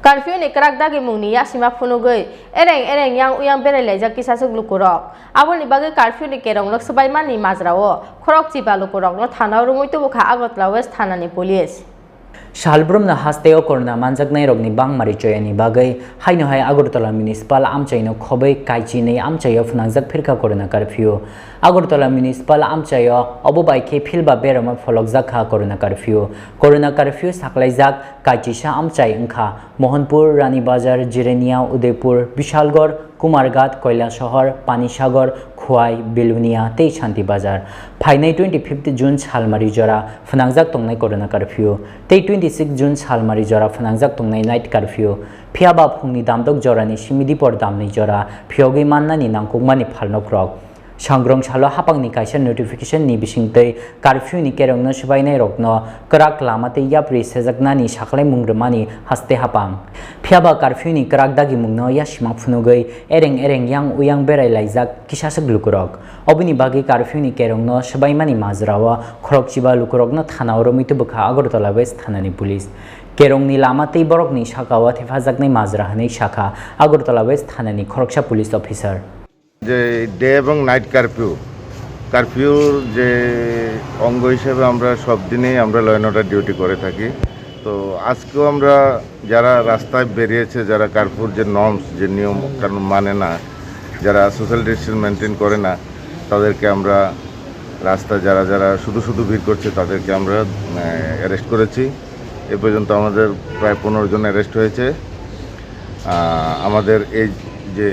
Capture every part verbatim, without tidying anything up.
Curfew ni kwrak dagimung ni yasima phunugwi ereng ereng yang uyang berai laijak kisaswk lukurok. Aboni bagwi curfew ni kerong no swbaimani majra o khorok chiba lukurok no thana o rwngwi tubukha Agartala West thana ni police. Salbrumno hasteo corona manjaknairokni bangmari choyani bagwi haino hai Agartala Municipal amchaino khobwi kaichi nwi amchaio phwnangjak phirkha corona curfew. Agartala Municipal amchaio obo bai khe philba berama pholokjakha corona curfew. Corona curfew saklaijak kaichisa amchai wngkha Mohanpur, Rani Bazar, Jirania, Udaipur, Bishalgarh, Kumarghat, Kailasahar, Panisagar, Khowai, Belonia tei Shanti Bazar. Phainai twenty fifth June salmari jora phwnangjak tongnai corona curfew tei twenty six June salmari jora phwnangjak tongnai night curfew. Phiyaba phungni damdok jorani simi dipor damni jora phiyogwi mannani nangkukmani phalnokrok. Sangrong salo hapangni kaisa notification ni bisingtwi curfew ni kerongno swbainairokno kwrak lama tei yapri sejaknani saklaimung rwmani haste hapang. Phiyaba curfew ni kwrak dagimungno yasima phunugwi ereng ereng yang uyang berai laijak kisaswk lukurok. Oboni bagwi curfew ni kerongno swbaimani majrao khorok chiba lukurokno thana o romwi tubukha Agartala West thanani police. Kerongni lama tei borokni sakao thephajaknai majra hwnwi sakha Agartala West thanani khoroksa police officer. যে ডে এবং night curfew, কারফিউর যে অঙ্গ হিসেবে আমরা সব দিনেই আমরা ল অ্যান্ড অর্ডার ডিউটি করে থাকি। তো আজকেও আমরা যারা রাস্তায় বেরিয়েছে, যারা কারফিউর যে নর্মস, যে নিয়ম কানুন মানে না, যারা সোশ্যাল ডিস্টেন্স মেনটেন করে না, তাদেরকে আমরা রাস্তায় যারা যারা শুধু শুধু ভিড় করছে, তাদেরকে আমরা অ্যারেস্ট করেছি। এ পর্যন্ত আমাদের প্রায় পনেরো জন অ্যারেস্ট হয়েছে। আহ, আমাদের এই যে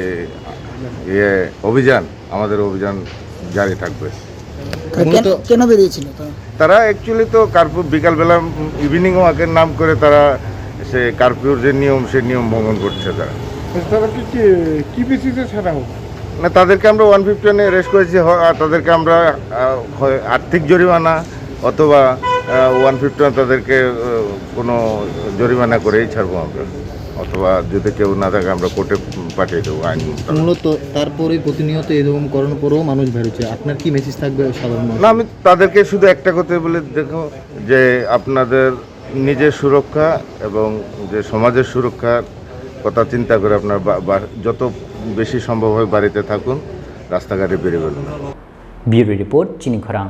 ইয়ে অভিযান, আমাদের অভিযান জারি থাকবে। কেন, মূলত কেন বেরিয়েছিল তারা? তারা অ্যাকচুয়ালি তো কারফিউ, বিকালবেলা, উম, ইভিনিং ওয়াকের নাম করে তারা সে কারফিউর যে নিয়ম, সেই নিয়ম ভঙ্গন করছে তারা। আচ্ছা, তাদেরকে কি, কি বেসিসে ছাড়া হবে? না, তাদেরকে আমরা ওয়ান ফিফটি ওয়ানে অ্যারেস্ট করেছি, হ-, আর তাদেরকে আমরা, আহ, হয় আর্থিক জরিমানা অথবা, আহ, ওয়ান ফিফটি ওয়ান তাদেরকে, আহ, কোনো জরিমানা করেই ছাড়বো আমরা, অথবা যদি কেউ না থাকে আমরা কোর্টে পাঠিয়ে দেবো আইন মোতাবেক। মূলত তারপরে প্রতিনিয়ত এরকম করার পরেও মানুষ বেরোচ্ছে, আপনার কি মেসেজ থাকবে সাধারণ মানুষ? না, আমি তাদেরকে শুধু একটা কথাই বলে, দেখো, যে আপনাদের নিজের সুরক্ষা এবং যে সমাজের সুরক্ষার কথা চিন্তা করে আপনার বা-, বা-, যত বেশি সম্ভব হয় বাড়িতে থাকুন, রাস্তাঘাটে বেরোবেন না। Bureau report, Chini Khorang.